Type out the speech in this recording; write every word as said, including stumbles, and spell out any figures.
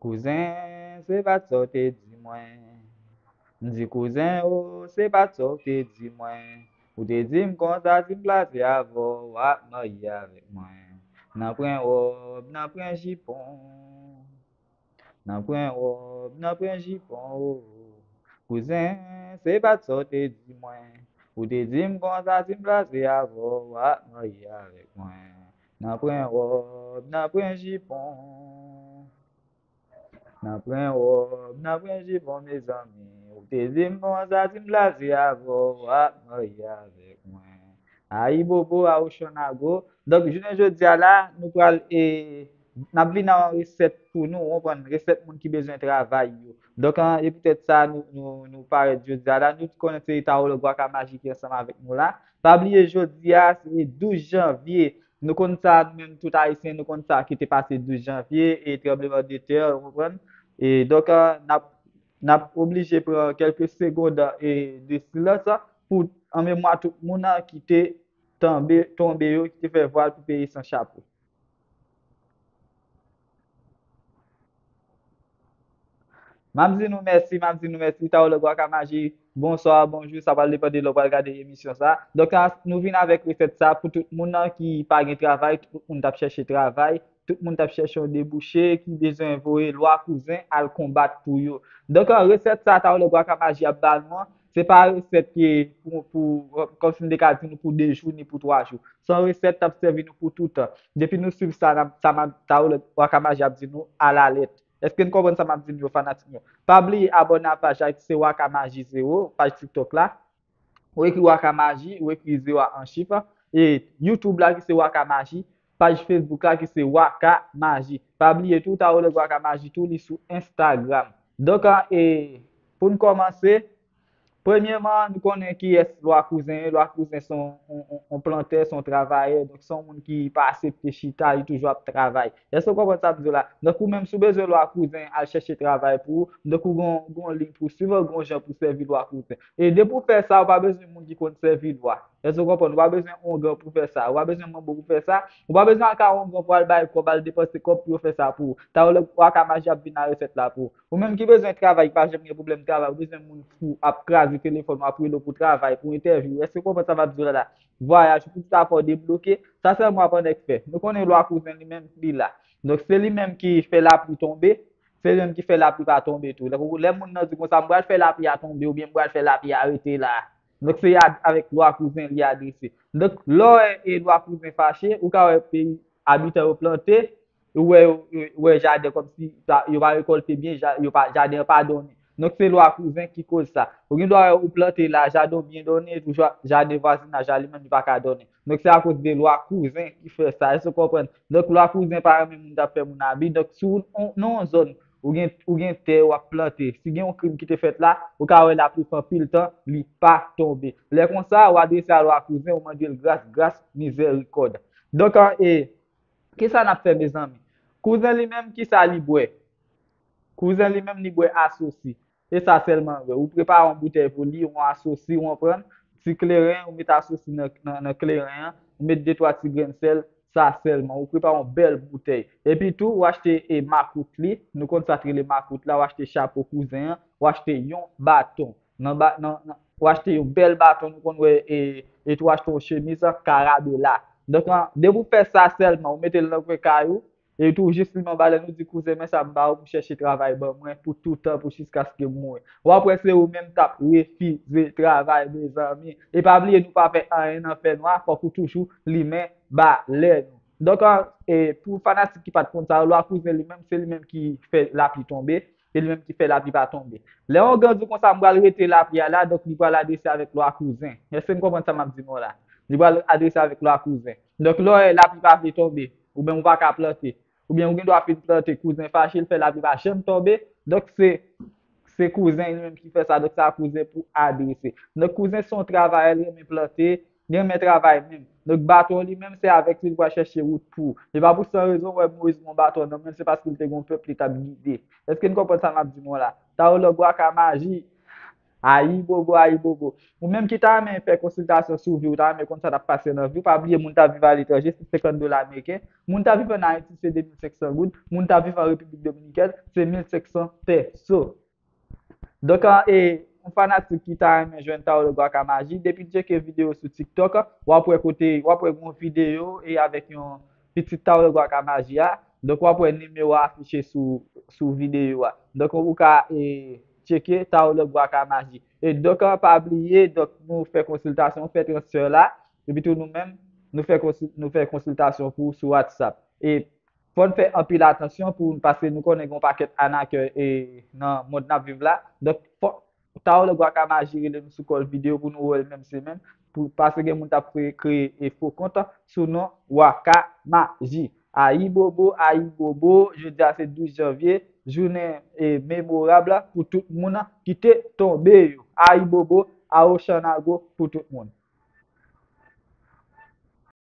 Kouzen, se pa t sa w te di mwen. M di, kouzen, o, se pa t sa w te di mwen. Ou te di m konsa, si m blaze avè w, w ap marye avèk mwen. Nan pran wòb, nan pran jipon. Nan pran wòb, nan pran jipon, o. Kouzen, se pa t sa w te di mwen. Ou te di m konsa, si m blaze avè w, w ap marye avèk mwen. Nan pran wòb, nan pran jipon. Nan pran wòb, nan pran jipon, mezanmi. Ou te di m konsa, si m blaze avè w, w ap marye avèk mwen. Ayibobo, Awochanago. Donk, jounen jodi a la, nou pral, e, n ap vin ak yon resèt pou nou, w konprann, resèt moun ki bezwen travay yo. Donk, an, e poutèt sa, nou, nou, nou parèt jodi a la, nou konnen se Tawo Lòk Waka Majik ki ansanm avèk nou la. Pa bliye, jodi a, se douz janvye. Nou konn sa, nou menm tout Ayisyen, nou konn sa ki te pase douz janvye, e tranbleman de tè, w konprann? E donk, a, n ap, n ap oblije pran kèlke segonn, e, de silans pou, an memwa tout moun, a, ki te tonbe, tonbe yo, ki te fè vwal pou peyi san chapo. M ap di nou mèsi, m ap di nou mèsi, Tawo Lòk Waka Majik, bonswa, bonjou, sa pral depann de lè w pral gade emisyon sa. Donk, a, nou vin avèk resèt sa pou tout moun nan ki pa gen travay, tout moun t ap chèche travay, tout moun t ap chèche yon debouche, ki bezwen voye Lwa Kouzen al konbat pou yo. Donk, a, resèt sa, Tawo Lòk Waka Majik ap ba nou an, se pa resèt ki pou, pou, kòmsi m te ka di nou pou de jou, ni pou twa jou. Se yon resèt k ap sèvi nou pou toutan. Depi nou swiv sa, n ap, sa m ap, Tawo Lòk Waka Majik ap di nou, alalèt. Èske n konprann sa m ap di nou yo, fanatik nou yo? Pa bliye abòne a paj la ki se Waka Maji Zewo, paj TikTok la. Ou ekri Waka Maji, ou ekri zewo a an chif. E YouTube la ki se Waka Maji, paj Facebook la ki se Waka Maji. Pa bliye tou, Tawo Lòk Waka Maji tou, li sou Instagram. Donk, e, pou n kòmanse, premyèman, nou konnen kiyès Lwa Kouzen ye. Lwa Kouzen se yon, yon, yon, yon plantè, se yon travayè. Donk, se yon moun ki pa aksepte chita, li toujou ap travay. Èske w konprann sa m di w la? Donk, ou menm, si w bezwen Lwa Kouzen al chèche travay pou ou, donk, ou gon, gon liy pou w swiv, gon jan pou w sèvi Lwa Kouzen. E depi w fè sa, ou pa bezwen moun ki konn sèvi lwa. Èske w konprann? Ou pa bezwen ongan pou fè sa. Ou pa bezwen manbo pou fè sa. Ou pa bezwen al kay ongan pou al bay kòb, al depanse kòb pou yo fè sa pou ou. Tawo Lòk Waka Maji ap vin ak resèt la pou ou. Ou menm ki bezwen travay, ki pa janm gen pwoblèm travay, ou bezwen moun pou ap kraze telefòn ou, ap rele w pou travay, pou entèvyou. Èske w konprann sa m ap di w la la? Vwayaj, pou tout afè w debloke, sa sèlman w ap annik fè. Nou konnen Lwa Kouzen li menm, li la. Donk, se li menm ki fè lapli tonbe, se li menm ki fè lapli pa tonbe tou. Donk, lè moun nan di konsa, m pral fè lapli a tonbe, oubyen m pral fè lapli a rete la. Donk, se a, avèk Lwa Kouzen li adrese. Donk, lè w wè, e, Lwa Kouzen fache, ou ka wè peyi abitan yo plante, ou wè, ou wè jaden kòmsi pa, yo pa rekòlte byen, ja-, yo pa, jaden an pa donnen. Donk, se Lwa Kouzen ki koz sa. Ou gen dwa wè ou plante la, jaden w byen donnen, epi ja-, jaden vwazinaj la, li menm, li pa ka donnen. Donk, se akoz de Lwa Kouzen ki fè sa. Èske w konprann? Donk, Lwa Kouzen pa renmen moun k ap fè moun abi. Donk, si w nan yon zòn, ou gen, ou gen tè, w ap plante. Si gen yon krim ki te fèt la, ou ka wè l ap pran anpil tan, li pa tonbe. Lè konsa, w adrese a Lwa Kouzen, ou mande l gras, gras, mizèrikòd. Donk, an, e, kisa n ap fè, mezanmi? Kouzen li menm, kisa li bwè? Kouzen li menm, li bwè asosi. E sa sèlman vre. Ou prepare yon boutèy pou li, yon asosi, ou konprann? Ti kleren, ou met asosi nan, nan, nan kleren an, ou met de twa ti grenn sèl, sa sèlman. Ou prepare yon bèl boutèy. Epi tou, ou achte, e, makout li. Nou konn sa k rele makout la, ou achte chapo kouzen an, ou achte yon baton. Nan ba-, nan, nan, ou achte yon bèl baton, nou konn wè, e, e tou achte yon chemiz, karabela. Donk, an, depi w fè sa sèlman, ou mete l nan kwen kay ou, e tou jis li anba lè nou di kouzen, men sa m ba ou pou chèche travay ban mwen pou toutan, pou jiskaske m mouri. W ap wè se ou menm k ap refize travay, mezanmi. E pa bliye, nou pa fè anyen nan fènwa, fòk ou toujou limen balèn ou. Donk, an, e, pou fanatik ki pa t konn sa, Lwa Kouzen li menm, se li menm ki fè lapli tonbe, e li menm ki fè lapli pa tonbe. Lè ongan di w konsa, m pral rete lapli a la, donk li pral adrese avèk Lwa Kouzen. Èske n konprann sa m ap di nou la? Li pral adrese avèk Lwa Kouzen. Donk, lè w wè lapli pa vle tonbe, oubyen ou pa ka plante, oubyen ou gen dwa fin plante, kouzen fache, l fè lapli pa janm tonbe. Donk, se, se kouzen li menm ki fè sa. Donk, se a kouzen pou adrese. Donk, kouzen se yon travayè, li renmen plante, li renmen travay menm. Donk, baton li menm, se avèk li, li pral chèche wout pou ou. E pa pou san rezon, w wè Moyiz gen yon baton nan men l, se paske l te gen yon pèp li t ap gide. Èske n konprann sa m ap di nou la? Tawo Lòk Waka Maji, Ayibobo, ayibobo. Ou menm ki ta renmen fè konsiltasyon sou vi w, ta renmen konn sa k ap pase nan vi w, pa bliye moun t ap viv aletranje se senkant dola ameriken, moun t ap viv ann Ayiti se de mil senk san goud, moun t ap viv an Repiblik Dominikèn se mil senk san pèso. Donk, e, yon fanatik ki ta renmen jwenn Tarològ Waka Maji, depi l tcheke videyo sou TikTok, w ap wè kote, w ap wè yon videyo e avèk yon pitit Tarològ Waka Maji a. Donk, w ap wè nimewo a afiche sou, sou videyo a. Donk, ou ka e, tcheke Tarològ Waka Maji. E donk, pa bliye, donk, nou fè konsiltasyon, fè transfè la. Epi tou nou menm, nou fè, konsil, nou fè konsiltasyon pou sou WhatsApp. E fò n fè anpil atansyon pou, paske nou konnen gen yon pakèt anakè e, nan mond n ap viv la. Donk, fò Tarològ Waka Maji rele nou sou kòl videyo pou nou wè l menm semèn. Pou, paske gen moun t ap kreye, kreye e fo kont sou non Waka Maji. Ayibobo, ayibobo, jodi a se douz janvye, jounen e, memorab pou tout moun ki te tonbe yo. Ayibobo, awochanago pou tout moun.